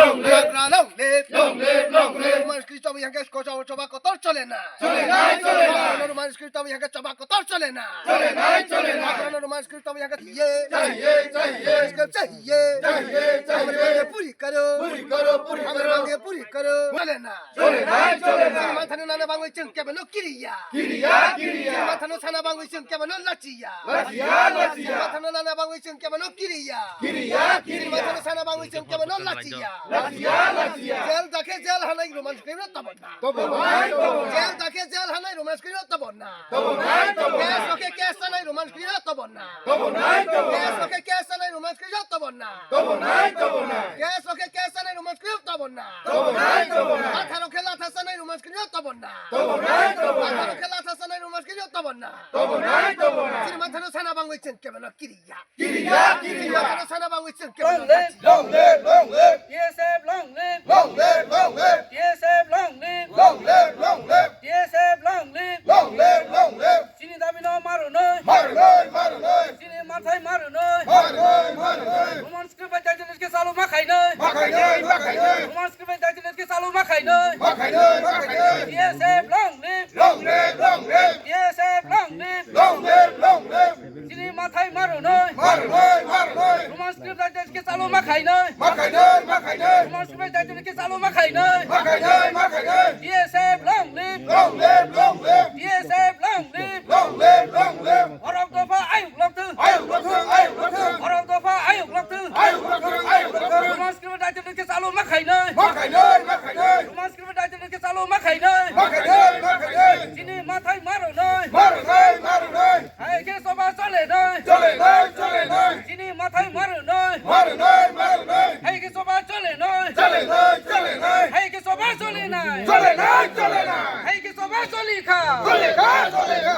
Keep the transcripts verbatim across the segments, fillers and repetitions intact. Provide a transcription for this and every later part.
Long live! Long live! Long live! Long live! Roman script tamo yang ke kocha choba kotor chole na. Chole na, chole na. Roman script tamo yang ke choba kotor chole na. Chole na, chole na. Roman script tamo yang ke ye. Chahiye, chahiye. Script chahiye. Chahiye, chahiye. Hamari mange puri karo. Puri karo, puri karo. Hamari mange puri karo. Chole na. Chole na, chole na. Mathano nana bangwi chwng kebeno kiriya. Kiriya, kiriya. Mathano sana bangwi chwng kebeno lachiya. Lachiya, lachiya. Mathano nana bangwi chwng kebeno kiriya. Kiriya, kiriya. Mathano sana bangwi chwng kebeno lachiya. Lachiya, lachiya. Jail dakhe jail hanai Roman script no tobona. Tobonai, tobonai. Jail dakhe jail hanai Roman script no tobona. Tobonai, tobonai. Case okhe case sanai Roman script no tobona. Tobonai, tobonai. Case okhe case sanai Roman script no tobona. Tobonai, tobonai. Case okhe case sanai Roman script no tobona. Tobonai, tobonai. Lathar okhe latha sanai Roman script no tobona. Tobonai, tobonai. Lathar okhe latha sanai Roman script no tobona. Tobonai, tobonai. Chini mathano sana bangwi chwng kebeno kiriya. Kiriya, kiriya. Mathano sana bangwi chwng kebeno lachiya. Long live, long live. T S F long live. Long live, long live. T S F long live. Long live, long live. T S F long live. Long live, long live. Chini dabi no marunoi. Marunoi, marunoi. Chini mathai marunoi. Marunoi, marunoi. Roman script bai daitwlwt khe chalu ma khainoi. Ma khainoi, ma khainoi. Roman script bai daitwlwt khe chalu ma khainoi. Ma khainoi, ma khainoi. T S F long live. Long live, long live. T S F long live. Long live, long live. Chini mathai marunoi. Marunoi, marunoi. Roman script bai daitwlwt khe chalu ma khainoi. Ma khainoi, ma khainoi. Roman script bai daitwlwt khe chalu ma khainoi. Ma khainoi, ma khainoi. T S F long live. Long live, long live. T S F long live. Long live, long live. Borok dopha ayuk lokthwng. Ayuk lokthwng, ayuk lokthwng. Borok dopha ayuk lokthwng. Ayuk lokthwng, ayuk lokthwng. Roman script bai daitwlwt khe chalu ma khainoi. Ma khainoi, ma khainoi. Roman script bai daitwlwt khe chalu ma khainoi. Ma khainoi, ma khainoi. Chini mathai marunoi. Marunoi, marunoi. Hai khe choba chole noi. Chole noi, chole noi. Chini mathai marunoi. Marunoi, marunoi. Hai khe choba chole noi. Chole noi, chole noi. Hai khe choba chole nai. Chole noi, chole noi. Hai khe choba chole kha. Chole kha, chole kha.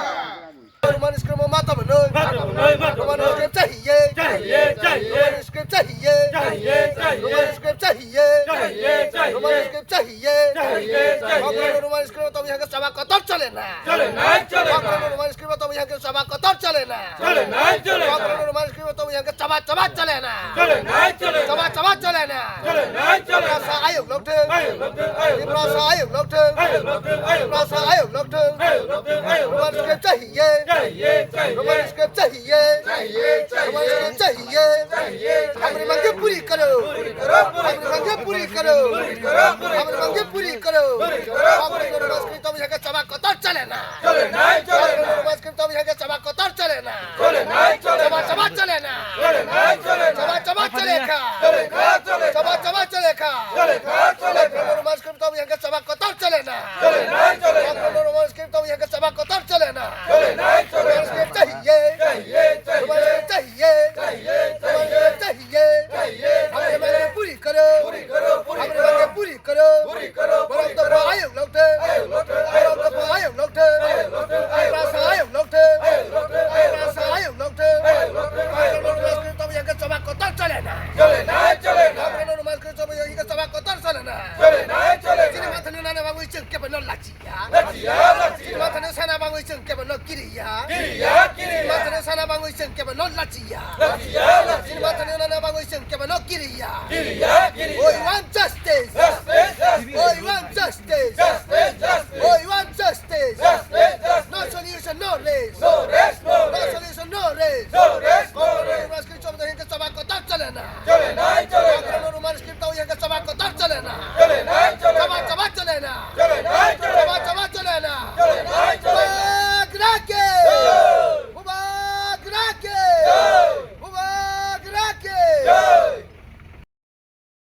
Roman script ma tamo noi. Ma tamo noi, ma tamo noi. Roman script chahiye. Chahiye, chahiye. Roman script chahiye. Chahiye, chahiye. Roman script chahiye. Chahiye, chahiye. Roman script chahiye. Chahiye, chahiye. Roman script tamo yang ke choba kotor chole na. Chole nai, chole nai. Roman script tamo yang ke choba kotor chole na. Chole nai, chole nai. Roman script tamo yang ke choba, choba chole na. Chole nai, chole nai. Choba, choba chole na. Chole nai, chole nai. Tiprasa ayuk lokthwng. Ayuk lokthwng, ayuk lokthwng. Tiprasa ayuk lokthwng. Ayuk lokthwng, ayuk lokthwng. Ayuk lokthwng, ayuk lokthwng. Roman script chahiye. Chahiye, chahiye. Roman script chahiye. Chahiye, chahiye. Roman script chahiye. Chahiye, chahiye. Hamari mange puri karo. Puri karo, puri karo. Hamari mange puri karo. Puri karo, puri karo. Hamari mange puri karo. Puri karo, puri karo. Roman script tamo yang ke choba kotor chole na. Chole nai, chole nai. Roman script tamo yang ke choba kotor chole na. Chole nai, chole nai. Choba, choba chole na. Chole nai, chole nai. Choba, choba chole kha. Chole kha, chole kha. Choba, choba chole kha. Chole kha, chole kha. Roman script tamo yang ke choba kotor chole na. Chole nai, chole nai. Roman script tamo yang ke choba kotor chole na. Chole nai, chole nai. Roman script chahiye. Chahiye, chahiye. Roman script chahiye. Chahiye, chahiye. Roman script chahiye. Chahiye, chahiye. Hamari mange puri karo. Puri karo, puri karo. Hamari mange puri karo. Puri karo, puri karo. Borok dopha ayuk lokthwng. Ayuk lokthwng, ayuk lokthwng. Borok dopha ayuk lokthwng. Ayuk lokthwng, ayuk lokthwng. Tiprasa ayuk lokthwng. Ayuk lokthwng, ayuk lokthwng. Tiprasa ayuk lokthwng. Ayuk lokthwng, ayuk lokthwng. Roman script tamo yang ke choba kotor chole na. Chole nai, chole nai. Roman script tamo yang ke choba kotor chole na. Chole nai, chole nai. Chini mathano nana bangwi chwng kebeno lachiya. Lachiya, lachiya. Chini mathano sana bangwi chwng kebeno kiriya. Kiriya, kiriya. Chini mathano sana bangwi chwng kebeno lachiya. Lachiya, lachiya. Chini mathano nana bangwi chwng kebeno kiriya. Kiriya, kiriya. We want justice. Justice, justice. We want justice. Justice, justice. We want justice. Justice, justice. No solution, no rest. No rest, no rest. No solution, no rest. No rest, no rest. Roman script tamo yang ke choba kotor chole na. Chole nai, chole nai. Roman script tamo yang ke choba kotor chole na. Chole nai, chole nai. Choba, choba chole na. Chole nai, chole nai. Choba, choba chole na. Chole nai, chole nai. Bubagra ke. Jai. Bubagra ke. Jai. Bubagra ke. Jai.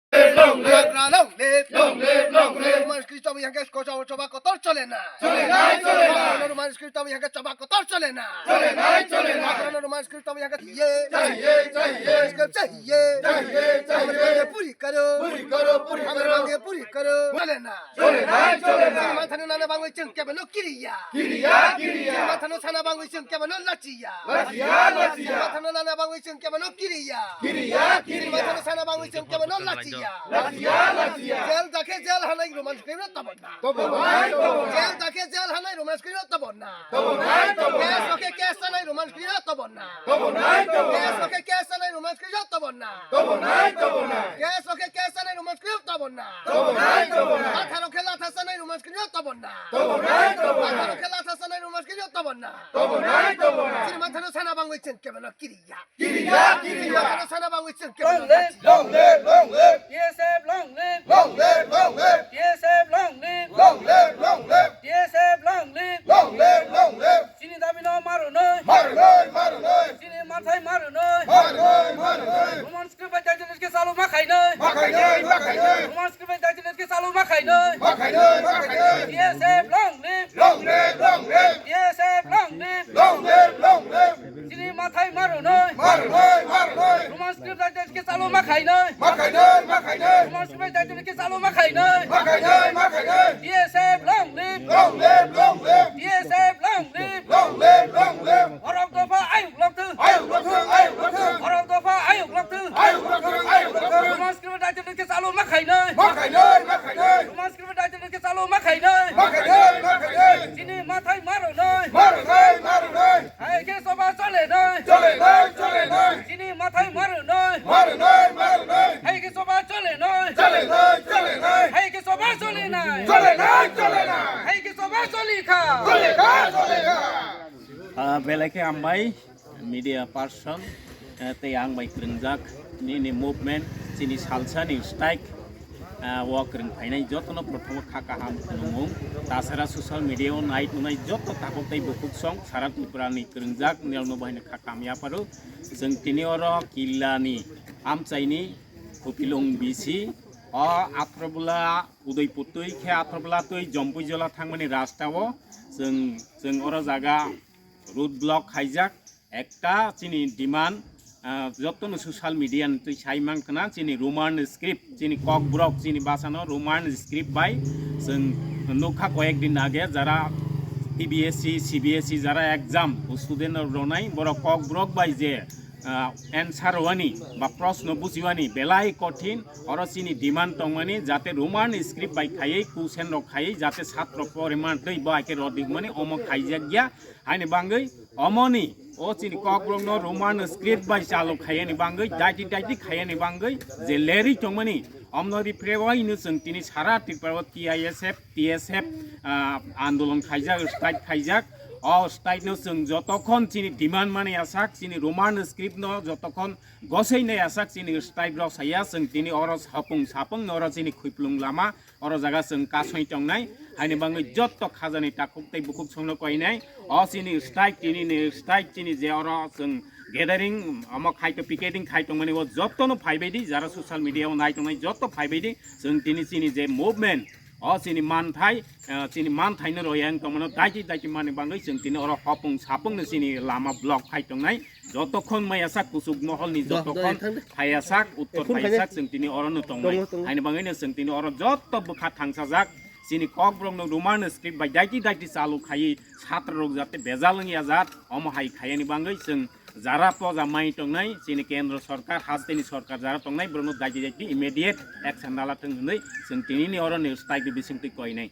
Long live! Bubagra long live! Long live! Long live! Roman script tamo yang ke choba, choba kotor chole na. Chole nai, chole nai. Roman script tamo yang ke choba kotor chole na. Chole nai, chole nai. Roman script tamo yang ke ye. Chahiye, chahiye. Roman script chahiye. Chahiye, chahiye. Hamari mange puri karo. Puri karo, puri karo. Hamari mange puri karo. Chole na. Chole nai, chole nai. Chini mathano nana bangwi chwng kebeno kiriya. Kiriya, kiriya. Chini mathano sana bangwi chwng kebeno lachiya. Lachiya, lachiya. Chini mathano nana bangwi chwng kebeno kiriya. Kiriya, kiriya. Chini mathano sana bangwi chwng kebeno lachiya. Lachiya, lachiya. Jail dakhe jail hanai Roman Script no tobonna. Tobonai, tobonai. Jail dakhe jail hanai Roman script no tobonna. Tobonai, tobonai. Case okhe case sanai Roman script no tobonna. Tobonai, tobonai. Case okhe case sanai Roman script no tobonna. Tobonai, tobonai. Case okhe case sanai Roman script no tobonna. Tobonai, tobonai. Lathar okhe latha sanai Roman script no tobonna. Tobonai, tobonai. Lathar okhe latha sanai Roman script no tobonna. Tobonai, tobonai. Chini manthano sana bangwi chwng kebeno kiriya. Kiriya, kiriya. Chini manthano sana bangwi chwng kebeno. Long live, long live, long live. T S F long live. Long live, long live. T S F long live. Long live, long live. T S F long live. Long live, long live. Chini dabi no marunoi. Marunoi, marunoi. Chini mathai marunoi. Marunoi, marunoi. Roman script bai daitini ke salu ma khainoi. Ma khainoi, ma khainoi. Roman script bai daitini ke salu ma khainoi. Ma khainoi, ma khainoi. T S F long live. Long live, long live. T S F long live. Long live, long live. Chini mathai marunoi. Marunoi, marunoi. Roman script bai daitini ke salu ma khainoi. Ma khainoi, ma khainoi. Roman script bai daitini ke salu ma khainoi. Ma khainoi, ma khainoi. T S F long live. Long live, long live. T S F long live. Long live, long live. Borok dopha ayuk lok thung. Ayuk lok thung, ayuk lok thung. Borok dopha ayuk lok thung. Ayuk lok thung, ayuk lok thung. Roman script bai daitini ke salu ma khainoi. Ma khainoi, ma khainoi. Roman script bai daitini ke salu ma khainoi. Ma khainoi, ma khainoi. Chini mathai marunoi. Marunoi, marunoi. Hai khe soba chole noi. Chole noi, chole noi. Chini mathai maru noi. Maru noi, maru noi. Hai khe soba chole noi. Chole noi, chole noi. Hai khe soba chole nai. Chole noi, chole noi. Hai khe soba choli kha. Chole kha, chole kha. Ah, belai khe hambai media person, eh, tei ang bai kwrwngjak nini movement, chini salsani strike, ah, o kwrwng phainai jotono prothomo kha kaham khulumung. Tasara social media o nai tongnai joto takhuk tei bukhuk song sara Tripura ni kwrwngjak nirokno bo haino kha kaham yapharo. Chwng tini oro Killa ni amchai ni Khupilung B C o Athrobola Udaipur twi khe Athrobola twi Jompuijola thangmani rasta o chwng, chwng oro jaga road block khaijak. Ekta chini demand, ah, jotono social media ni twi sai mankha na, chini Roman script, chini Kokborok, chini bhasha no Roman script bai chwng nukha koyek din age, jara T B S C, C B S C jara exam student rok ronai, borok Kokborok bai je, ah, answer rwani ba proshno bujiwani belai kothin, oro chini demand tongmani jate Roman script bai khaiwi, question rok khaiwi jate satro pore mantwi bo hai khe rw digmani omo khaijak ya. Haini bangwi omoni o chini Kokborok no Roman script bai chalu khaiyani bangwi daiti daiti khaiyani bangwi je lerwi tongmani omno ripre o hino chwng tini sara Tripura o T I S F, T S F, ah, andolon khaijak, strike khaijak. O strike no chwng jotokhon chini demand mani asak, chini Roman script no jotokhon gosei nai asak chini strike rok saya, chwng tini oro hopung sapung no oro chini Khupilung lama oro jaga chwng kasoi tongnai, haini bangwi jotto khajani takhuk tei bukhuk songno koinai. O chini strike, tini ni strike, chini je oro chwng gathering, omo khaito picketing khai tongmani, o jottono phaibaidi, jara social media o nai tongnai jotto phaibaidi, chwng tini chini je movement, o chini manthai, eh, chini manthaino royang tongmano daiti daiti mani bangwi chwng tini oro hopung sapungno chini lama block khai tongnai. Jotokhon maya sak kuchuk moholni, jotokhon phaya sak, uttor phaya sak, chwng tini oro no tongnai. Haini bangwi no chwng tini oro jotto bwkha thangsajak. Chini Kokborok no Roman script bai daiti daiti chalu khaiwi satro rok jate bejal wngya jat, omo hai khaiyani bangwi chwng jara poja mai tongnai, chini kendro sorkar, hasteni sorkar jara tongnai, borokno daiti daiti immediate action nala thwng hwnwi chwng tinini oro ni strike ni bisingtwi koinai.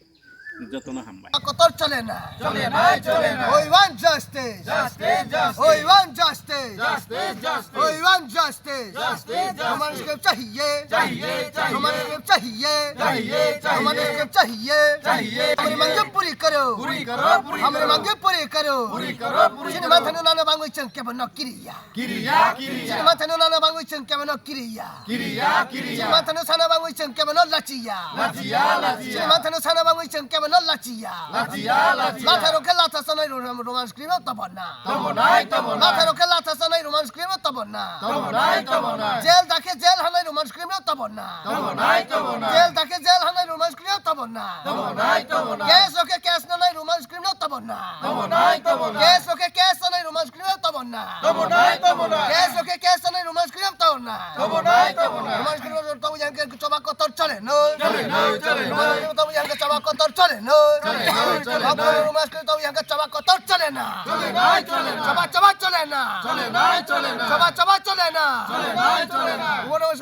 Jotono hambai. Kotor chole na. Chole nai, chole nai. We want justice. Justice, justice. We want justice. Justice, justice. We want justice. Justice, justice. Roman script chahiye. Chahiye, chahiye. Roman script chahiye. Chahiye, chahiye. Roman script chahiye. Chahiye, chahiye. Hamari mangi puri karo. Puri karo, puri karo. Hamari mangi puri karo. Puri karo, puri karo. Chini manthano nana bangwi chwng kebo no kiriya. Kiriya, kiriya. Chini manthano nana bangwi chwng kebo no kiriya. Kiriya, kiriya. Chini manthano sana bangwi chwng kebo no lachiya. Lachiya, lachiya. Chini manthano sana bangwi chwng kebo no lachiya. Lachiya, lachiya. Lathar okhe latha sanai ro-, Roman script no tobonna. Tobonai, tobonai. Lathar okhe latha sanai Roman script no tobonna. Tobonai, tobonai. Jail dakhe jail hanai Roman script no tobonna. Tobonai, tobonai. Jail dakhe jail hanai Roman script no tobonna. Tobonai, tobonai. Case okhe case nanai Roman script no tobonna. Tobonai, tobonai. Case okhe case sanai Roman script no tobonna. Tobonai, tobonai. Case okhe case sanai Roman script no tobonna. Tobonai, tobonai. Roman script no tobonai, yang ke choba kotor chole no. Chole no, chole no. Roman script no tobonai, yang ke choba kotor chole no. Chole no, chole no. Roman script no tobonai, yang ke choba kotor chole na. Chole nai, chole na. Choba, choba chole na. Chole nai, chole na. Choba, choba chole na. Chole nai, chole na.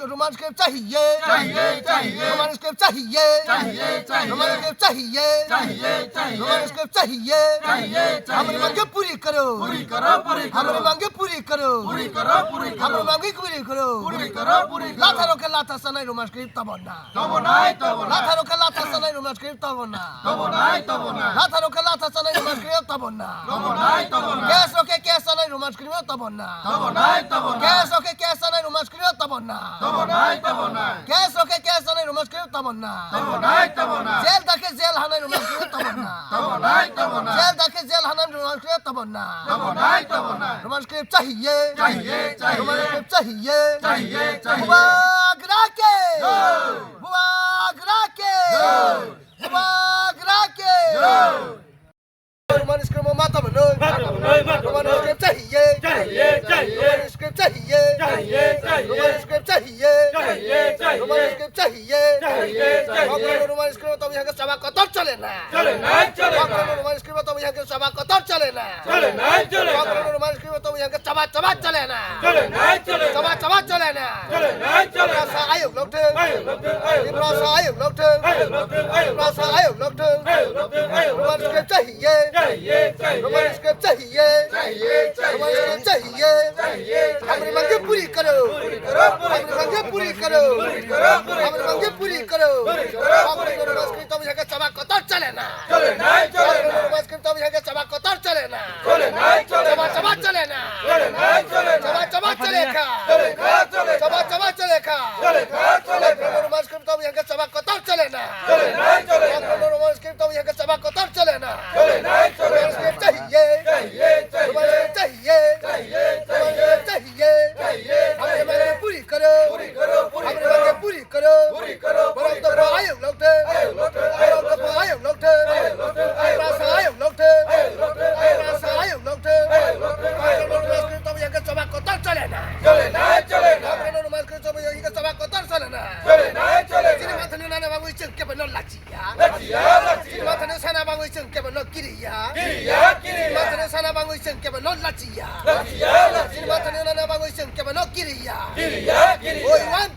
Roman script chahiye. Chahiye, chahiye. Roman Script chahiye. Chahiye, chahiye. Roman script chahiye. Chahiye, chahiye. Roman script chahiye. Chahiye, chahiye. Hamari mange puri karo. Puri karo, puri karo. Hamari mange puri karo. Puri karo, puri karo. Hamari mange puri karo. Puri karo, puri karo. Latharo khe latha sanai Roman script tabona. Tabonai, tabonai. Latharo khe latha sanai Roman script tabona. Tabonai, tabonai. Latharo khe latha sanai Roman script tabona. Tabonai, tabonai. Case rok khe case sanai Roman script tabona. Tabonai, tabonai. Case rok khe case sanai Roman script tabona. Tabonai, tabonai. Case rok khe case sanai Roman script tabona. Tabonai, tabonai. Jail da khe jail hanai Roman script tabona. Tabonai, tabonai. Jail da khe jail hanai Roman script tabona. Tabonai, tabonai. Roman script chahiye. Chahiye, chahiye. Roman script chahiye. Chahiye, chahiye. Bubagra ke. Jai. Bubagra ke. Jai. Bubagra ke. Jai. Roman script mo mata bano. Mata bano, mata bano. Roman script chahiye. Chahiye, chahiye. Roman script chahiye. Chahiye, chahiye. Roman script chahiye. Chahiye, chahiye. Roman script chahiye. Chahiye, chahiye. Roman script to bihaga chaba kotor chole na. Chole na, chole na. Roman script to bihaga chaba kotor chole na. Chole na, chole na. Roman script to bihaga chaba, chaba chole na. Chole na, chole na. Chaba, chaba chole na. Chole na, chole na. Tiprasa ayuk lokthung. Ayuk lokthung, ayuk lokthung. Tiprasa ayuk lokthung. Ayuk lokthung, ayuk lokthung. Ayuk lokthung, ayuk lokthung. Roman script chahiye. Chahiye, chahiye. Roman script chahiye. Chahiye, chahiye. Roman script chahiye. Chahiye, chahiye. Hamari mange puri karo. Puri karo, puri karo. Hamari mange puri karo. Puri karo, puri karo. Hamari mange puri karo. Puri karo, puri karo. Roman script to bihaga chaba kotor chole na. Chole na, chole na. Roman script to bihaga chaba kotor chole na. Chole na, chole na. Chaba, chaba chole na. Chole na, chole na. Chaba, chaba chole kha. Chole kha, chole kha. Chaba, chaba chole kha. Chole kha, chole kha. Roman script to bihaga chaba kotor chole na. Chole na, chole na. Roman script to bihaga chaba kotor chole na. Chole na, chole na. Roman script chahiye. Chahiye, chahiye. Roman script chahiye. Chahiye, chahiye. Roman script chahiye. Chahiye, chahiye. Hamari mange puri karo. Puri karo, puri karo. Hamari mange puri karo. Puri karo, puri karo. Borok dopha ayuk lokthung. Ayuk lokthung, ayuk lokthung. Borok dopha ayuk lokthung. Ayuk lokthung, ayuk lokthung. Tiprasa ayuk lokthung. Ayuk lokthung, ayuk lokthung. Tiprasa ayuk lokthung. Ayuk lokthung. Roman script to bihaga chaba kotor chole na. Chole na, chole na. Roman script to bihaga chaba kotor chole na. Chole na, chole na. Chini mathani nana bagwi chwng kebo no lachi. Lachiya, lachiya. Chini mathani sana bagwi chwng kebo no kiriya. Kiriya, kiriya. Chini mathani sana bagwi chwng kebo no lachiya. Lachiya, lachiya. Chini mathani nana bagwi chwng kebo no kiriya. Kiriya, kiriya. We want